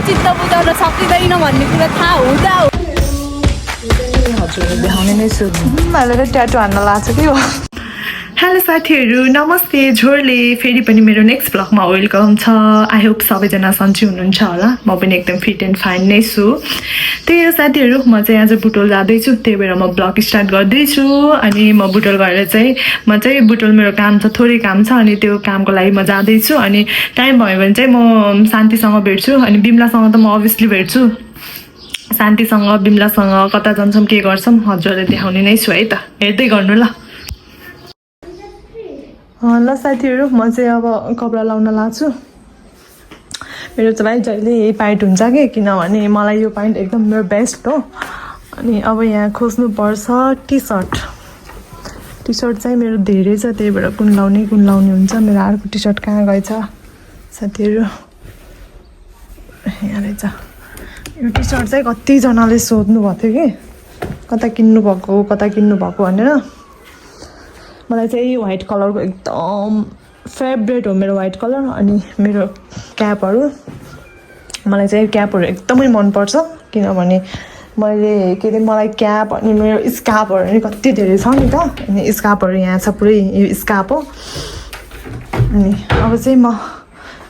चित्त बुझाउन सकिँदैन भन्ने कुरा थाहा हुँदा हजुर देखाउने नै छु मैले ट्याटु हान्न लाग्छ कि हो हेलो साथीहरू नमस्ते झोरले फेरि पनि मेरो नेक्स्ट ब्लगमा वेलकम छ आई होप सबैजना सन्चै हुनुहुन्छ होला म पनि एकदम फिट एन्ड फाइन नै छु त्यही हो साथीहरू म चाहिँ आज बुटोल जाँदैछु त्यही भएर म ब्लग स्टार्ट गर्दैछु अनि म बुटोल गएर चाहिँ बुटोल मेरो काम छ थोरै काम छ अनि त्यो कामको लागि म जाँदैछु अनि टाइम भयो भने चाहिँ म शान्तिसँग भेट्छु अनि बिमलासँग त म अभियसली भेट्छु शान्तिसँग बिमलासँग कता जान्छौँ के गर्छौँ हजुरलाई देखाउने नै छु है त हेर्दै गर्नु ल ल साथीहरू म चाहिँ अब कपडा लाउन लाग्छु मेरो चाहिँ भाइ जहिले यही प्यान्ट हुन्छ कि किनभने मलाई यो प्यान्ट एकदम मेरो बेस्ट हो अनि अब यहाँ खोज्नुपर्छ टी सर्ट चाहिँ मेरो धेरै छ त्यही भएर कुन लाउने हुन्छ मेरो अर्को टी सर्ट कहाँ गएछ साथीहरू यहाँ रहेछ यो टी सर्ट चाहिँ कतिजनाले सोध्नु भएको थियो कि कता किन्नु भएको भनेर मलाई चाहिँ व्हाइट कलरको एकदम फेभरेट हो मेरो व्हाइट कलर अनि मेरो क्यापहरू मलाई चाहिँ क्यापहरू एकदमै मनपर्छ किनभने मैले के अरे मलाई क्याप अनि मेरो स्कार्फहरू नि कति धेरै छ नि त अनि स्कार्फहरू यहाँ छ पुरै यो स्कार्फ हो अनि अब चाहिँ म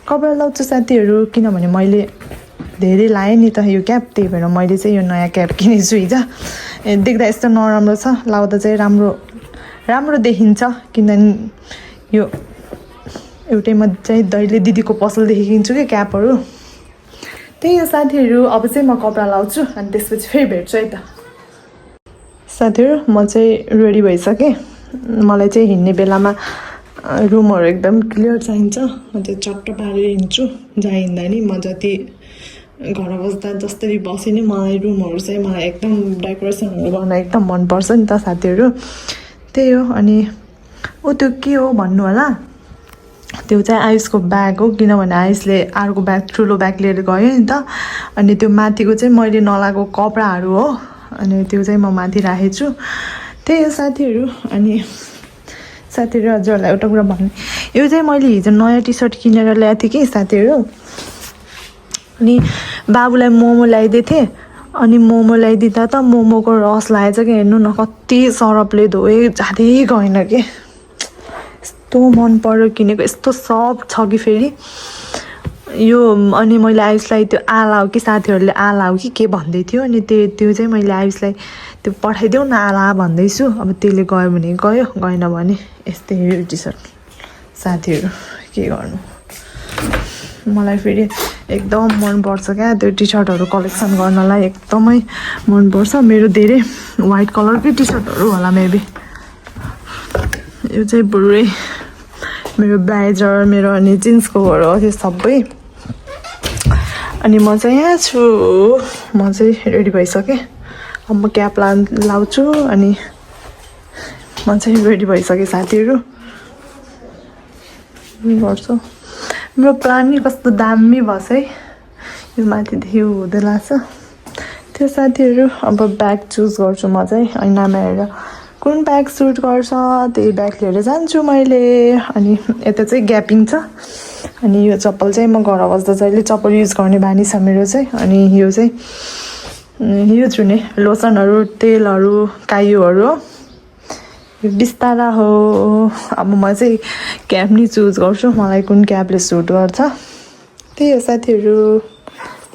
कपडा लाउँछु साथीहरू किनभने मैले धेरै लाएँ नि त यो क्याप त्यही भएर मैले चाहिँ यो नयाँ क्याप किनेछु हिजो देख्दा यस्तो नराम्रो छ लाउँदा चाहिँ राम्रो देखिन्छ किनभने यो एउटैमा चाहिँ दैले दिदीको पसलदेखि किन्छु कि क्यापहरू त्यही हो साथीहरू अब चाहिँ म कपडा लाउँछु अनि त्यसपछि फेरि भेट्छु है त साथीहरू म चाहिँ रेडी भइसकेँ मलाई चाहिँ हिँड्ने बेलामा रुमहरू एकदम क्लियर चाहिन्छ म चाहिँ चट्ट पारेर हिँड्छु जहाँ हिँड्दा नि म जति घर बस्दा जसरी बसेँ नि मलाई रुमहरू चाहिँ मलाई एकदम डेकोरेसनहरू गर्न एकदम मनपर्छ नि त साथीहरू त्यही हो अनि त्यो के हो भन्नु होला त्यो चाहिँ आयुषको ब्याग हो किनभने आयुषले अर्को ब्याग ठुलो ब्याग लिएर गयो नि त अनि त्यो माथिको चाहिँ मैले नलाएको कपडाहरू हो अनि त्यो चाहिँ म माथि राखेको छु त्यही हो साथीहरू अनि साथीहरू हजुरहरूलाई एउटा कुरा भन्नु यो चाहिँ मैले हिजो नयाँ टी सर्ट किनेर ल्याएको थिएँ कि साथीहरू अनि बाबुलाई मोमो ल्याइदिएको थिएँ अनि मोमो ल्याइदिँदा त मोमोको रस लागेछ कि हेर्नु न कति सरपले धोएँ जाँदै गएन कि यस्तो मन पर्यो किनेको यस्तो सफ्ट छ कि फेरि यो अनि मैले आयुषलाई त्यो आला हो कि साथीहरूले आला हो कि के भन्दै थियो अनि त्यो चाहिँ मैले आयुषलाई त्यो पठाइदेऊ न आला भन्दैछु अब त्यसले गयो भने गयो गएन भने यस्तै यो टी सर्ट साथीहरू के गर्नु मलाई फेरि एकदम मनपर्छ क्या त्यो टी सर्टहरू कलेक्सन गर्नलाई एकदमै मनपर्छ मेरो धेरै व्हाइट कलरकै टी सर्टहरू होला मेबी यो चाहिँ पुरै मेरो ब्लाउजर मेरो अनि जिन्सकोहरू हो त्यो सबै अनि म चाहिँ यहाँ छु म चाहिँ रेडी भइसकेँ अब म क्याप लाउँछु अनि म चाहिँ रेडी भइसकेँ साथीहरू गर्छु मेरो प्लान नि कस्तो दामी भएछ है यो माथिदेखि हुँदै लाग्छ त्यो साथीहरू अब ब्याग चुज गर्छु म चाहिँ ऐनामा हेरेर कुन ब्याग सुट गर्छ त्यही ब्याग लिएर जान्छु मैले अनि यता चाहिँ ग्यापिङ छ अनि यो चप्पल चाहिँ म घर बस्दा जहिले चप्पल युज गर्ने बानी छ मेरो चाहिँ अनि यो चाहिँ यो चुने लोसनहरू तेलहरू कायोहरू यो बिस्तारा हो अब म चाहिँ क्याप नि चुज गर्छु मलाई कुन क्यापले सुट गर्छ त्यही हो साथीहरू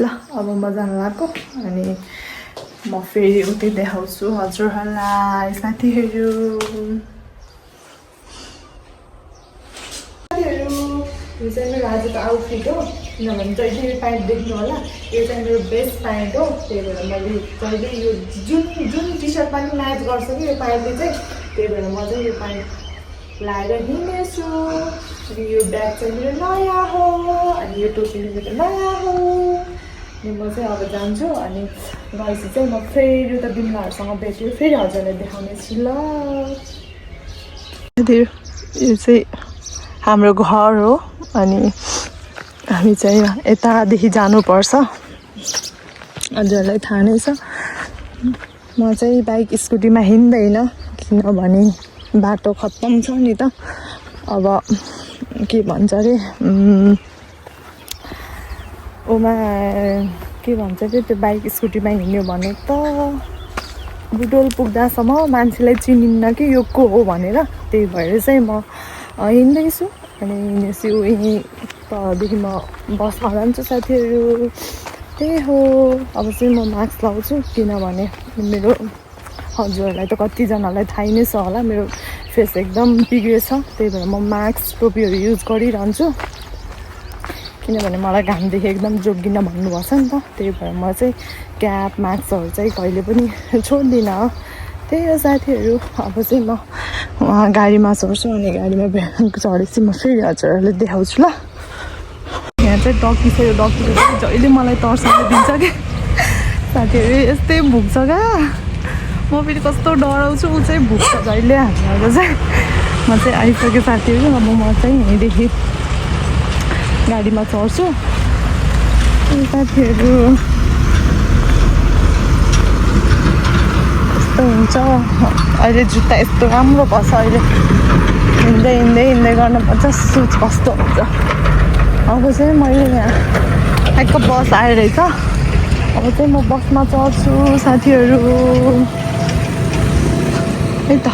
ल अब म जान लाग्यो अनि म फेरि उतै देखाउँछु हजुरहरूलाई साथीहरू यो चाहिँ मेरो आजको आउटफिट हो किनभने जहिले यो प्यान्ट देख्नु होला यो चाहिँ मेरो बेस्ट प्यान्ट हो त्यही भएर मैले जहिले यो जुन टी सर्टमा पनि म्याच गर्छ कि यो प्यान्टले चाहिँ त्यही भएर म चाहिँ यो प्यान्ट लगाएर हिँड्नेछु अनि यो ब्याग चाहिँ मेरो नयाँ हो अनि यो टोपी मेरो नयाँ हो अनि म चाहिँ अब जान्छु अनि गएपछि चाहिँ म फेरि उता बिमलाहरूसँग भेट्यो फेरि हजुरलाई देखाउने छु ल यो चाहिँ हाम्रो घर हो अनि हामी चाहिँ यतादेखि जानुपर्छ हजुरलाई थाहा नै छ म चाहिँ बाइक स्कुटीमा हिँड्दैन किनभने बाटो खत्तम छ नि त अब के भन्छ अरे ओमा के भन्छ त्यो बाइक स्कुटीमा हिँड्यो भने त बुटोल पुग्दासम्म मान्छेलाई चिनिन्न कि यो को हो भनेर, त्यही भएर चाहिँ म हिँड्दैछु। अनि हिँडेपछि यहीँ तलदेखि म बसमा जान्छु साथीहरू। त्यही हो, अब चाहिँ म मास्क लाउँछु किनभने मेरो हजुरहरूलाई त कतिजनालाई थाहै नै छ होला मेरो फेस एकदम बिग्रेछ, त्यही भएर म मास्क टोपीहरू युज गरिरहन्छु किनभने मलाई घामदेखि एकदम जोगिन भन्नुभएको छ नि त, त्यही भएर म चाहिँ क्याप मास्कहरू चाहिँ कहिले पनि छोड्दिनँ। त्यही हो साथीहरू, अब चाहिँ म गाडीमा चढ्छु अनि गाडीमा चढेपछि म फेरि हजुरहरूलाई देखाउँछु ल। यहाँ चाहिँ डक्की छ, यो डक्कीले चाहिँ जहिले मलाई तर्साएर दिन्छ कि साथीहरू, यस्तै भुक्छ क्या। म फेरि कस्तो डराउँछु, ऊ चाहिँ भुक्छ जहिले हामीहरू चाहिँ। म चाहिँ आइसकेँ साथीहरू, अब म चाहिँ यहीँदेखि गाडीमा चढ्छु साथीहरू। यस्तो हुन्छ अहिले, जुत्ता यस्तो राम्रो पर्छ अहिले, हिँड्दै हिँड्दै हिँड्दै गर्नुपर्छ, सुज कस्तो हुन्छ। अब चाहिँ मैले यहाँ ठ्याक्क बस आइरहेछ, अब चाहिँ म बसमा चढ्छु साथीहरू है त।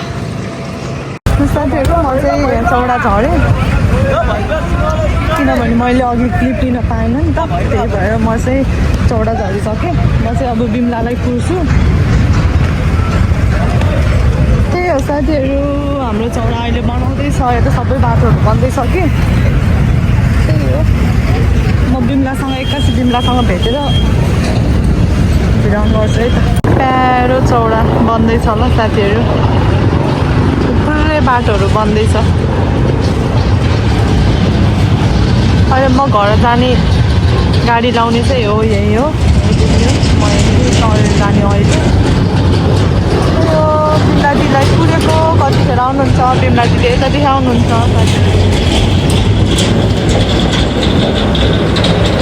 साथीहरू म चाहिँ यहाँ चौडा झरेँ किनभने मैले अघि क्लिप लिन पाएन नि त, त्यही भएर म चाहिँ चौडा झरिसकेँ। म चाहिँ अब बिमलालाई कुर्छु। त्यही हो साथीहरू, हाम्रो चौडा अहिले बनाउँदैछ, यता सबै बाटोहरू बन्दैछ कि, त्यही हो। म बिमलासँग एक्कासी बिमलासँग भेटेर भिडाउनु गर्छु है त। प्यारो चौडा बन्दैछ ल साथीहरू, पुरै बाटोहरू बन्दैछ। अहिले म घर जाने गाडी लाउने चाहिँ हो, यही हो, म यहीँ चढेर जाने अहिले। यो बिमला दिदीलाई पुगेको, कतिखेर आउनुहुन्छ बिमला दिदी, यतादेखि आउनुहुन्छ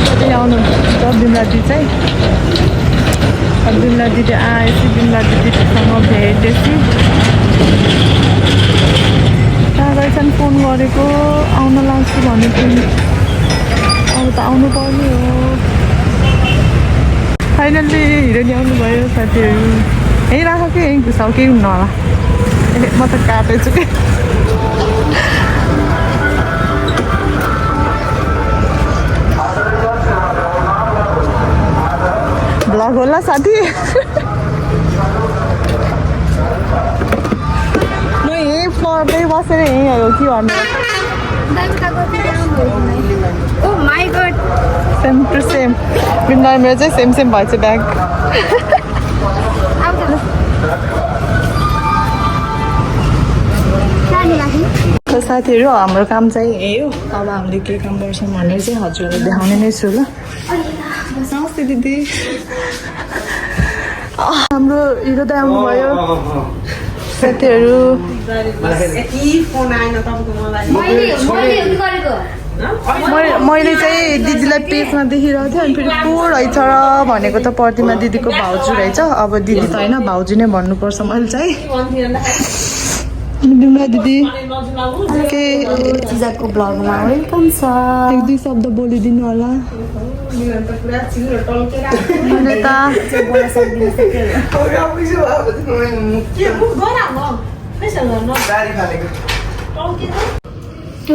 यतादेखि आउनुहुन्छ बिमला दिदी चाहिँ। बिमला दिदी आएपछि बिमला दिदीसँग भेटेपछि कहाँ रहेछन् फोन गरेको, आउन लाग्छु भनेको, अब त आउनु पर्ने हो। फाइनल्ली हिरो ल्याउनु भयो साथीहरू। यहीँ राख कि यहीँ घुसाउ, केही हुन्न होला। म त काटेछु कि भ्लग होला साथी। म यहीँ फ्लोरमै बसेर यहीँ हो कि भन्नु। Oh my god. Same to same, Bimala मेरो चाहिँ सेम सेम भएछ ब्याग। साथीहरू हाम्रो काम चाहिँ यही हो, अब हामीले के काम गर्छौँ भनेर चाहिँ हजुरलाई देखाउने नै छु ल। नमस्ते दिदी, हाम्रो हिरो त आउनुभयो साथीहरू। मैले चाहिँ दिदीलाई पेजमा देखिरहेको थिएँ, अनि फेरि को रहेछ र भनेको त प्रतिमा दिदीको भाउजू रहेछ। अब दिदी त होइन भाउजू नै भन्नुपर्छ मैले चाहिँ। बिमला दिदी के चिजाको ब्लगमा वेलकम छ। एक दुई शब्द बोलिदिनु होला।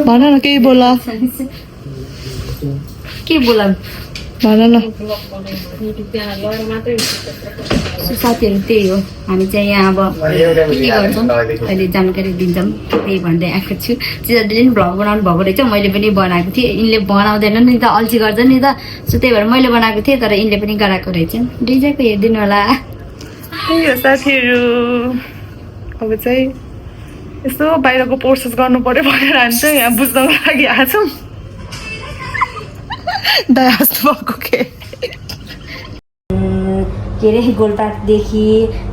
भन न केही बोल, के बोला भन न। साथीहरू त्यही हो, हामी चाहिँ यहाँ अब के गर्छौँ अहिले जानकारी दिन्छौँ त्यही भन्दै आएको छु। चिजाले पनि भ्लग बनाउनु भएको रहेछ, मैले पनि बनाएको थिएँ। यिनले बनाउँदैनन् नि त, अल्छी गर्छ नि त, सो त्यही भएर मैले बनाएको थिएँ, तर यिनले पनि गराएको रहेछन्। डिजाको हेरिदिनु होला। त्यही हो साथीहरू, अब चाहिँ यसो बाहिरको प्रोसेस गर्नु पर्यो भनेर हामी चाहिँ यहाँ बुझ्नको लागि आएको छौँ। दया भएको के अरे गोलपाटदेखि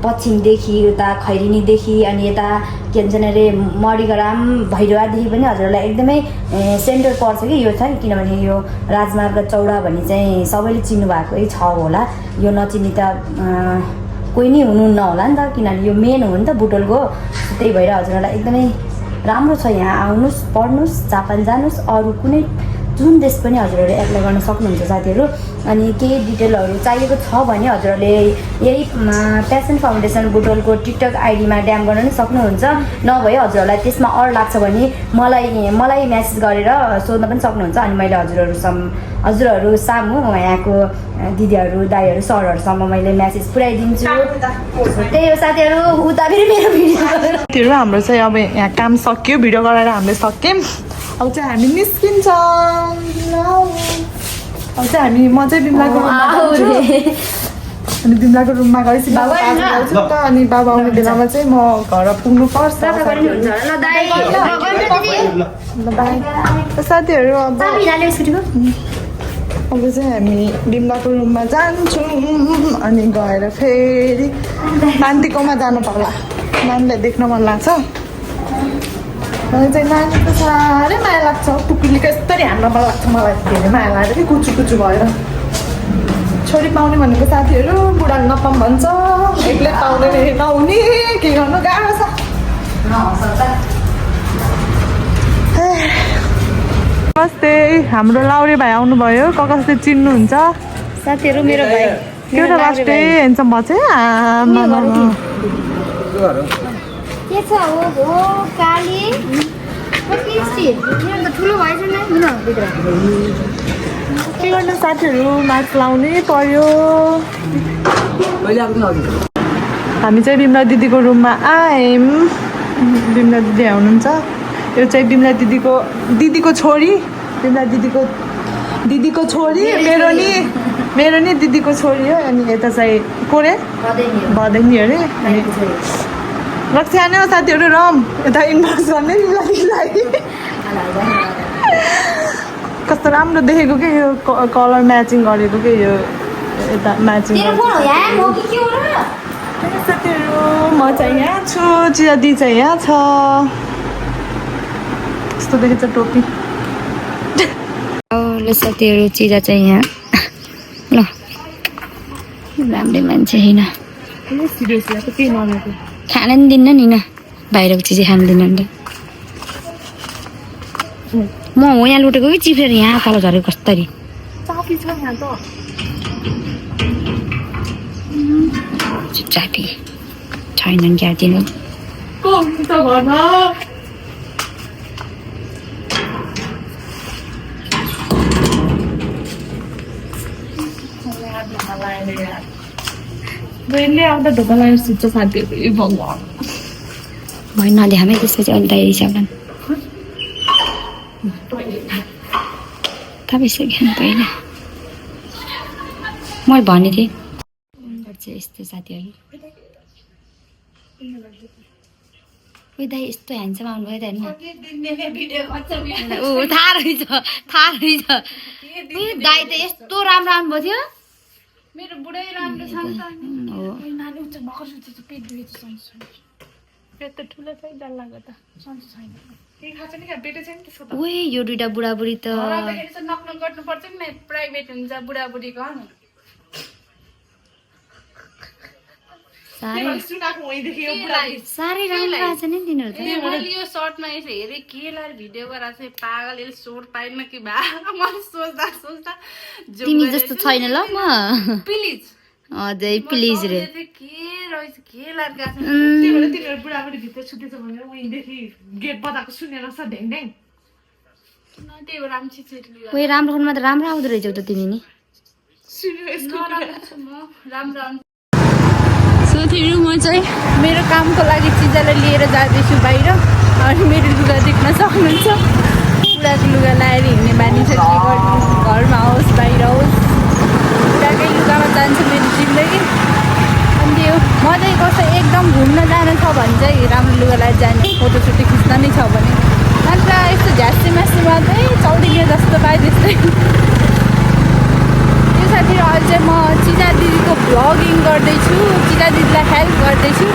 पश्चिमदेखि उता खैरिनीदेखि अनि यता के भन्छ अरे मरिग्राम भैरवादेखि पनि हजुरहरूलाई एकदमै सेन्टर पर्छ कि यो चाहिँ, किनभने यो राजमार्ग चौडा भन्ने चाहिँ सबैले चिन्नु भएकै छ होला। यो नचिन्ने त कोही नै हुनुहुन्न होला नि त, किनभने यो मेन हो नि त बुटोलको। त्यही भएर हजुरहरूलाई एकदमै राम्रो छ, यहाँ आउनुहोस्, पढ्नुहोस्, जापान जानुहोस्, अरू कुनै जुन देश पनि हजुरहरूले एप्लाई गर्न सक्नुहुन्छ साथीहरू। अनि केही डिटेलहरू चाहिएको छ भने हजुरहरूले यही प्यासन फाउन्डेसन बुटोलको टिकटक आइडीमा ड्याम गर्न नि सक्नुहुन्छ। नभए हजुरहरूलाई त्यसमा अड लाग्छ भने मलाई म्यासेज गरेर सोध्न पनि सक्नुहुन्छ। अनि मैले हजुरहरू सामु यहाँको दिदीहरू दाईहरू सरहरूसम्म मैले म्यासेज पुऱ्याइदिन्छु। त्यही हो साथीहरू। उता फेरि मेरो भिडियो हाम्रो चाहिँ अब यहाँ काम सक्यो, भिडियो गराएर हामीले सक्यौँ। अब चाहिँ हामी निस्किन्छौँ। अब चाहिँ म चाहिँ बिमलाको रुममा जान्छु। अनि बिमलाको रुममा गएपछि बाबा आउँछु त। अनि बाबा आउने बेलामा चाहिँ म घर पुग्नु पर्छ। साथीहरू अब चाहिँ हामी बिमलाको रुममा जान्छौँ। अनि गएर फेरि नानीकोमा जानु पर्ला। नानीलाई देख्न मन लाग्छ। मलाई चाहिँ नानी त साह्रै माया लाग्छ। टुकुलीको यस्तरी हान्न मन लाग्छ। मलाई धेरै माया लाग्छ कि कुचु कुचु भएर। छोरी पाउने भनेको साथीहरू बुढाले नपाऊँ भन्छ। एक्लै पाउने नहुने के गर्नु गाह्रो छ। नमस्ते, हाम्रो लाउरे भाइ आउनुभयो। कसले चिन्नुहुन्छ साथीहरू? मेरो भाइ के त लास्टै हेन्सम भन्छ। के छ हो काली ठुलो भएछ के गर्नु साथीहरू, मास्क लाउनै पर्यो। हामी चाहिँ बिमला दिदीको रुममा आयौँ। बिमला दिदी हुनुहुन्छ। यो चाहिँ बिमला दिदीको छोरी। बिमला दिदीको छोरी मेरो नि दिदीको छोरी हो। अनि यता चाहिँ कोरे बदैनी अरे। अनि रक्षा नै हो साथीहरू। रम यता इन्भर्स गर्ने बिमलालाई कस्तो राम्रो देखेको कि यो कलर म्याचिङ गरेको कि यो यता म्याचिङ साथीहरू। म चाहिँ यहाँ छु, चिया दी चाहिँ यहाँ छ। कस्तो देखेछ टोपी। ल साथीहरू, चिजा चाहिँ यहाँ ल राम्रै मान्छे होइन। खान नि दिन्न नि न, बाहिरको चिज खानु दिन्न नि त। म हो यहाँ लुटेको कि चिप्लेर यहाँ तल झरेको कस्तरी। चापी छैनन् क्या दिनु। आउँदा ढोका लगाएर सुत्छ साथीहरू। भगवान् भइ नदेखामै त्यसपछि अहिले दाइ हिसाबले तपाईँ पहिला मैले भनेको थिएँ चाहिँ यस्तो साथीहरू। उयो दाइ यस्तो ह्यान्डसम आउनुभयो त होइन। थाहा रहेछ दाइ त यस्तो राम्रो आउनुभएको थियो। मेरो बुढै राम्रो छ नि त। नानी उच्च भर्खर सुतेछ, पेट दुखेछ। पेट त ठुलो छ डर लाग्यो त। सन्चो छैन। केही खान्छ नि क्या बेटे छैन त्यसको त। ओए यो दुइटा बुढाबुढी त घरदेखि चाहिँ नक्न गर्नुपर्छ नि। प्राइभेट हुन्छ बुढाबुढीको। साह्रै राम्रो आएछ नि तिनीहरू त। मैले यो सर्टमा यसो हेरेँ के लाएर भिडियो गराएको चाहिँ पागल यसले सोट पाएन कि भा। मैले सोच्दा तिमी जस्तो छैन ल म। प्लिज अझै प्लिज रे। के रहेछ के लाएर गएको छ। तिनीहरू बुढाबुढी भित्र सुतेछ भनेर उहीँदेखि गेट बजाएको सुनेर छ ढ्याङ। त्यही भएर राम्ची चाहिँ ओए राम्रो खानुमा त राम्रो आउँदो रहेछौ त तिमी नि। राम्रो साथीहरू, म चाहिँ मेरो कामको लागि चिजलाई लिएर जाँदैछु बाहिर। अनि मेरो लुगा देख्न सक्नुहुन्छ। पुराको लुगा लाएर हिँड्ने बानी छ। के गर्नु, घरमा होस् बाहिर होस् पुराकै लुगामा जान्छु मेरो जिन्दगी। अनि त्यो मजै कस्तो एकदम घुम्न जानु छ भने चाहिँ राम्रो लुगा लाएर जाने। फोटोसुट खिच्न नै छ भने अन्त यस्तो झ्यासी मासीमा चाहिँ चौडिने जस्तो पाएँ त्यस्तै। साथीहरू अहिले चाहिँ म चिजा दिदीको भ्लगिङ गर्दैछु। चिजा दिदीलाई हेल्प गर्दैछु।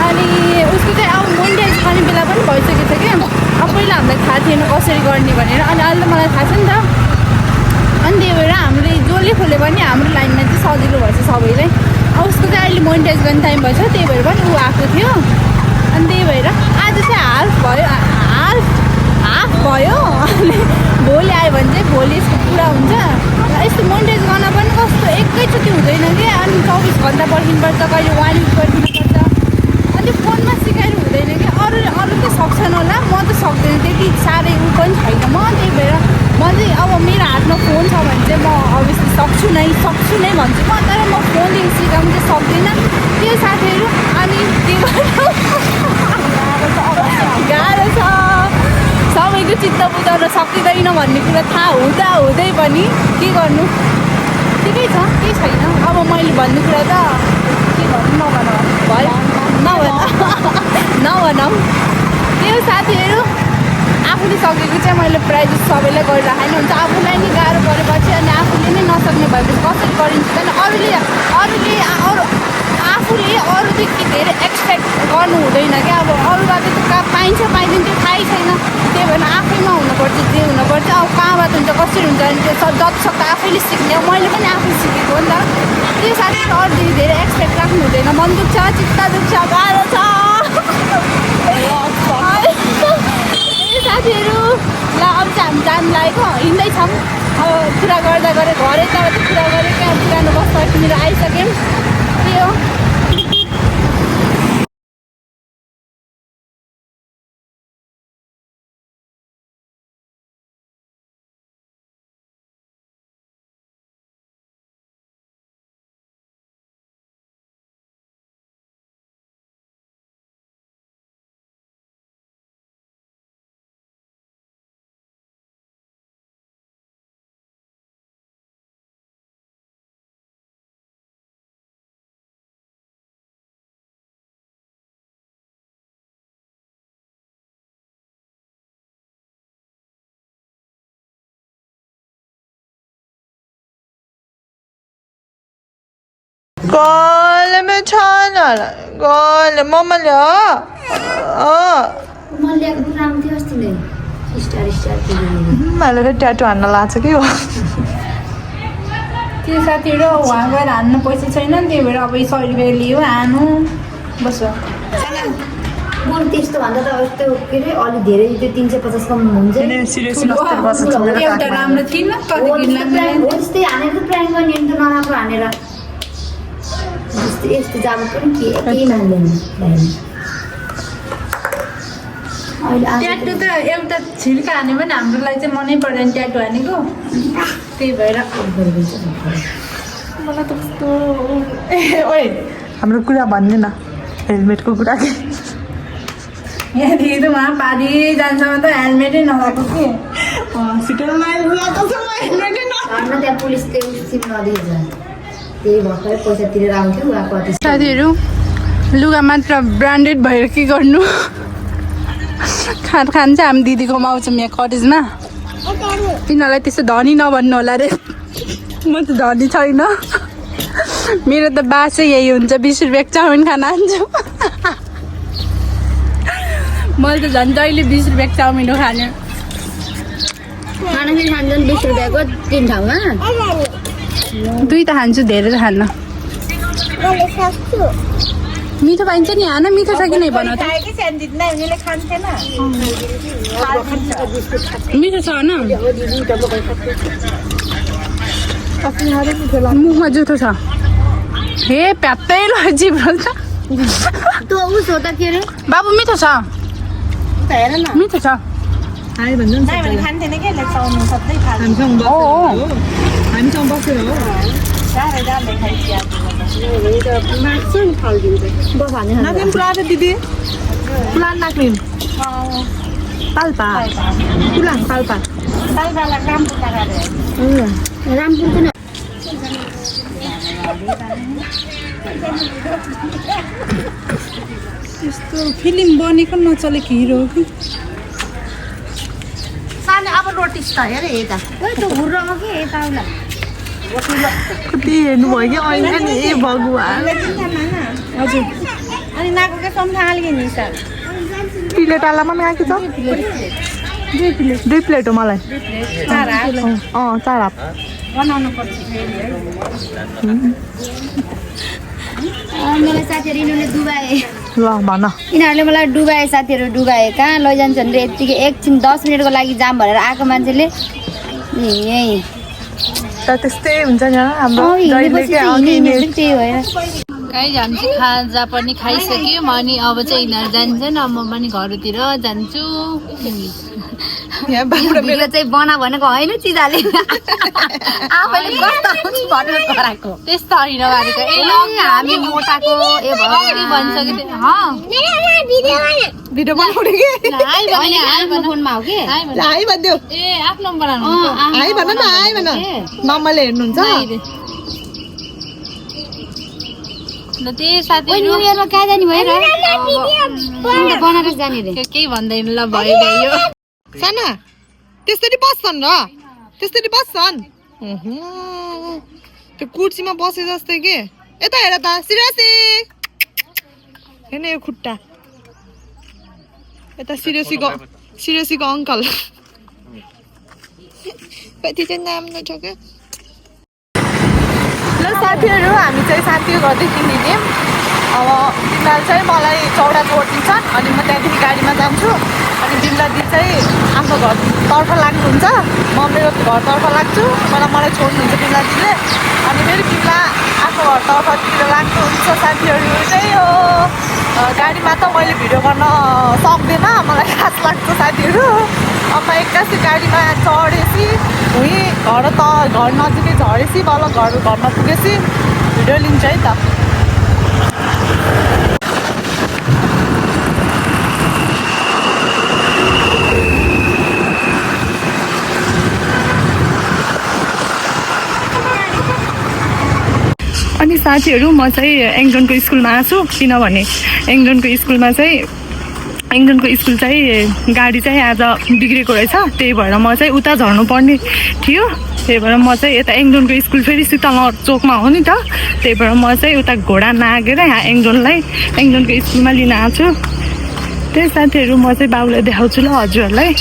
अनि उसको चाहिँ अब मोनिटाइज खाने बेला पनि भइसकेको छ क्या। अब पहिला हामीलाई थाहा थिएन कसरी गर्ने भनेर। अनि अहिले त मलाई थाहा छ नि त। अनि त्यही भएर हामीले जसले खोल्यो भने हाम्रो लाइनमा चाहिँ सजिलो भएछ सबैलाई। अब उसको चाहिँ अहिले मोनिटाइज गर्ने टाइम भएछ। त्यही भएर पनि ऊ आएको थियो। अनि त्यही भएर आज चाहिँ हाफ भयो अनि भोलि आयो भने चाहिँ भोलि यसको पुरा हुन्छ र यस्तो मोनिटाइज गर्न पनि कस्तो एकैचोटि हुँदैन कि अनि 24 घन्टा पर्खिनुपर्छ कहिले 1 विक पर्खिनुपर्छ अनि फोनमा सिकाएर हुँदैन कि अरू त सक्छन् होला म त सक्दैन त्यति साह्रै उ पनि छैन म त्यही भएर म चाहिँ अब मेरो हातमा फोन छ भने चाहिँ म अभियसली सक्छु नै भन्छु म तर म फोनदेखि सिकाउनु चाहिँ सक्दिनँ त्यो साथीहरू अनि त्यो गाह्रो छ सबैको चित्त बुझाउन सकिँदैन भन्ने कुरा थाहा हुँदै पनि के गर्नु ठिकै छ केही छैन अब मैले भन्ने कुरा त के भन्नु नभनौँ त्यो साथीहरू आफूले सकेको चाहिँ मैले प्रायः जस्तो सबैलाई गरिराखेन हुन्छ आफूलाई नै गाह्रो परेपछि अनि आफूले नै नसक्ने भएपछि कसरी गरिन्छ भने आफूले अरूदेखि धेरै एक्सपेक्ट गर्नु हुँदैन क्या अब अरूबाट पाइन्छ पाइँदैन त्यो थाहै छैन त्यही भएर आफैमा हुनुपर्छ जे हुनुपर्छ अब कहाँबाट हुन्छ कसरी हुन्छ भने त्यो जतिसक्दो आफैले सिक्ने मैले पनि आफै सिकेको हो नि त त्यो साथीहरू अरूदेखि धेरै एक्सपेक्ट राख्नु हुँदैन मन दुख्छ चित्त दुख्छ गाह्रो छ साथीहरू ल अब चाहिँ हामी जानु लागेको हिँड्दैछौँ अब कुरा गर्दा गरेँ घरै त कुरा गरेँ क्या पुरानो बस्दाखेरि मेरो आइसक्यौँ त्यही हो गलेमे छैन गले मम्माले मैले त ट्याटु हान्न लाग्छ कि हो त्यो साथीहरू उहाँ गएर हान्न पैसा छैन नि त्यही भएर अब 100 रुपियाँ लियो हानु बस बरु त्यस्तो भन्दा त यस्तो के अरे अलिक धेरै त्यो 350 कम हुन्छ एउटा राम्रो थिएन त्यस्तै हानेर त प्लान गर्ने नि त नराम्रो हानेर यस्तो जानु पनि केही मान्दैन ट्याटु त एउटा छिल्का हाने पनि हाम्रो लागि चाहिँ मनै पर्दैन ट्याटु हानेको त्यही भएर मलाई त कस्तो ओए हाम्रो कुरा भन्ने न हेलमेटको कुरा के यहाँदेखि त उहाँ पारी जान्छमा त हेलमेटै नभएको कि त्यहाँ पुलिसले सिम नदिन्छ त्यही भर्खरै पैसा तिरेर आउँथ्यो उहाँ कति साथीहरू लुगा मात्र ब्रान्डेड भएर के गर्नु खान चाहिँ हामी दिदीकोमा आउँछौँ यहाँ कटेजमा तिनीहरूलाई त्यस्तो धनी नभन्नु होला रे म त धनी छैन मेरो त बासै यही हुन्छ 20 रुपियाँको चाउमिन खान आन्छु मैले त झन् जहिले 20 रुपियाँको चाउमिन हो खाने खाना फेरि खान्छन् 20 रुपियाँको 3 ठाउँमा 2 त खान्छु धेरै त खान्न मिठो पाइन्छ नि हान मिठो छ कि नै भन त मिठो छ होइन मुखमा जुठो छ हे प्यात्तै लजी बोल्छ त्यो उस हो त के अरे बाबु मिठो छ मिठो छ दिदी पुलान नाक्लिन पाल्पा पुलान पाल्पा रामपुरको न यस्तो फिल्म बनेको नचलेको हिरो हो कि सानो अब नोटिस त हेर यता ओइ त्यो हुर्रमा के यता आउला कति हेर्नुभयो कि अहिले नि ए भगवान् हजुर अनि नाको सम्झा हाल्के नि सर प्लेट आलामा पनि आएको छ 2 प्लेट हो मलाई 4 हाफ बनाउनु पर्छ मलाई साथीहरू यिनीहरूले डुबाए ल भन यिनीहरूले मलाई डुबाए साथीहरू डुबाए कहाँ लैजान्छन् रे यत्तिकै एकछिन 10 मिनटको लागि जाम भनेर आएको मान्छेले यही त त्यस्तै हुन्छ नि हाम्रो हिँडेपछि हिँड्ने त्यही भएर गाइज हामी चाहिँ खाजा पनि खाइसक्यौँ अनि अब चाहिँ यिनीहरू जान्छन् अब म पनि घरतिर जान्छु यहाँ बाबुरा भिडियो चाहिँ बना भनेको होइन चिजाले आफैले कस्तो भनेर गराएको त्यस्तो होइन गरेको ए हामी मोटाको ए भनिसक्यो भिडियो बनाउने के आफ्नो फोनमा हो कि हाई भनिदेऊ ए आफ्नो बनाउनु हाई भन न हाई भन मामाले हेर्नुहुन्छ ल त्यही साथीहरू न्यू इयरमा कहाँ जाने भएर बनारस जाने रे केही भन्दैन ल भयो भयो साना त्यसरी बस्छन् र त्यसरी बस्छन् त्यो कुर्सीमा बसे जस्तै के यता हेर त सिरासी हेर्न यो खुट्टा यता सिरोसीको अङ्कल कति चाहिँ नाम नछ क्या ल साथीहरू हामी चाहिँ साथीको घरदेखि हिँड्यौँ अब तिमीहरू चाहिँ मलाई चौडा जोडिदिन्छ अनि म त्यहाँदेखि गाडीमा जान्छु अनि बिमला दी चाहिँ आफ्नो घरतर्फ लाग्नुहुन्छ म मेरो घरतर्फ लाग्छु मलाई छोड्नुहुन्छ बिमला दिदीले अनि फेरि बिमला आफ्नो घरतर्फतिर लाग्नुहुन्छ साथीहरू त्यही हो गाडीमा त मैले भिडियो गर्न सक्दैन मलाई खास लाग्छ साथीहरू अब म एक्कासी गाडीमा चढेपछि घर नजिकै झरेपछि बल्ल घरमा पुगेपछि भिडियो लिन्छ है त अनि साथीहरू म चाहिँ एङ्जनको स्कुलमा आएको छु किनभने एङ्जनको स्कुल चाहिँ गाडी चाहिँ आज बिग्रेको रहेछ त्यही भएर म चाहिँ उता झर्नु पर्ने थियो त्यही भएर म चाहिँ यता एङ्जनको स्कुल फेरि शीतलनगर चोकमा हो नि त त्यही भएर म चाहिँ उता घोडा नागेर यहाँ एङ्जनको स्कुलमा लिन आएको छु त्यही साथीहरू म चाहिँ बाबुलाई देखाउँछु ल हजुरहरूलाई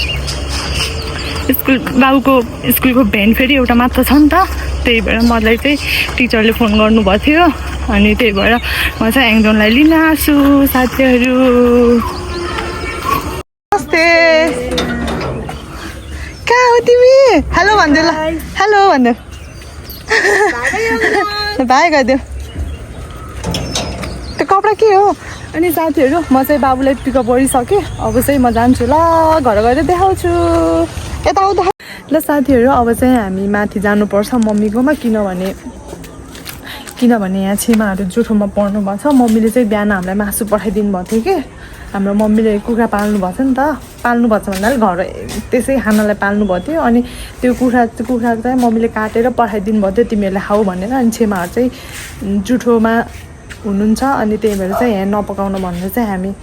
बाबुको स्कुलको भ्यान फेरि एउटा मात्र छ नि त त्यही भएर मलाई चाहिँ टिचरले फोन गर्नुभएको थियो अनि त्यही भएर म चाहिँ एङ्जनलाई लिन आएको छु साथीहरू नमस्ते कहाँ हो तिमी हेलो भन्देऊ ल हेलो भन्देऊ भाइ गरिदेऊ त्यो कपडा के हो अनि साथीहरू म चाहिँ बाबुलाई पिकअप गरिसकेँ अब चाहिँ म जान्छु ल घर गएर देखाउँछु यता आउँदा ल साथीहरू अब चाहिँ हामी माथि जानुपर्छ मम्मीकोमा किनभने यहाँ छेमाहरू जुठोमा पढ्नु भएको छ मम्मीले चाहिँ बिहान हामीलाई मासु पठाइदिनु भएको थियो कि हाम्रो मम्मीले कुखुरा पाल्नु भएको छ नि त पाल्नु भएको छ भन्नाले घर त्यसै खानालाई पाल्नु भएको थियो अनि त्यो कुखुरा चाहिँ मम्मीले काटेर पठाइदिनु भएको थियो तिमीहरूले खाऊ भनेर अनि छेमाहरू चाहिँ जुठोमा हुनुहुन्छ अनि त्यही भएर चाहिँ यहाँ नपकाउनु भनेर चाहिँ हामी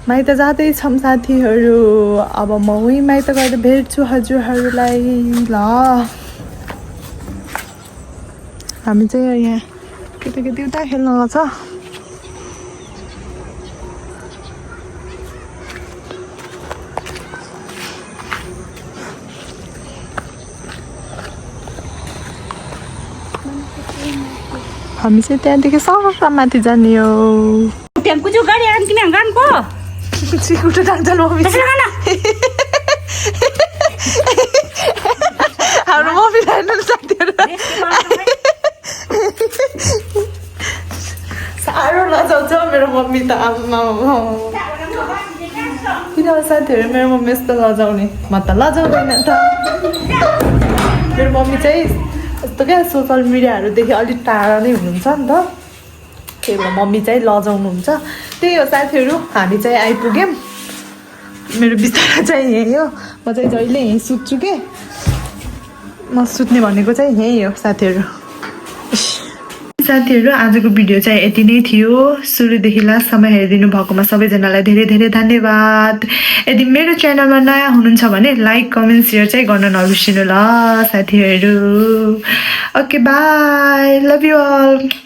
माइत जाँदैछौँ साथीहरू अब म उही माइत गएर भेट्छु हजुरहरूलाई ल हामी चाहिँ यहाँ केटाकेटी उता खेल्न गएको छ हामी चाहिँ त्यहाँदेखि सरसर माथि जाने हो टेम्पो गाडी आउनु किन गान पो चिकुटो डाक्छन् मम्मी हाम्रो मम्मी हेर्नु साथीहरू साह्रो लजाउँछ मेरो मम्मी त आमा किन साथीहरू मेरो मम्मी यस्तो लजाउने म त लजाउँदैन त मेरो मम्मी चाहिँ यस्तो क्या सोसल मिडियाहरूदेखि अलिक टाढा नै हुनुहुन्छ नि त त्यही भएर मम्मी चाहिँ लजाउनुहुन्छ त्यही हो साथीहरू हामी चाहिँ आइपुग्यौँ मेरो बिस्तारा चाहिँ यही हो म चाहिँ जहिले यहीँ सुत्छु के म सुत्ने भनेको चाहिँ यही हो साथीहरू आजको भिडियो चाहिँ यति नै थियो सुरुदेखि लास्टसम्म हेरिदिनु भएकोमा सबैजनालाई धेरै धेरै धन्यवाद यदि मेरो च्यानलमा नयाँ हुनुहुन्छ भने लाइक कमेन्ट सेयर चाहिँ गर्न नबिर्सिनु ल साथीहरू okay bye love you all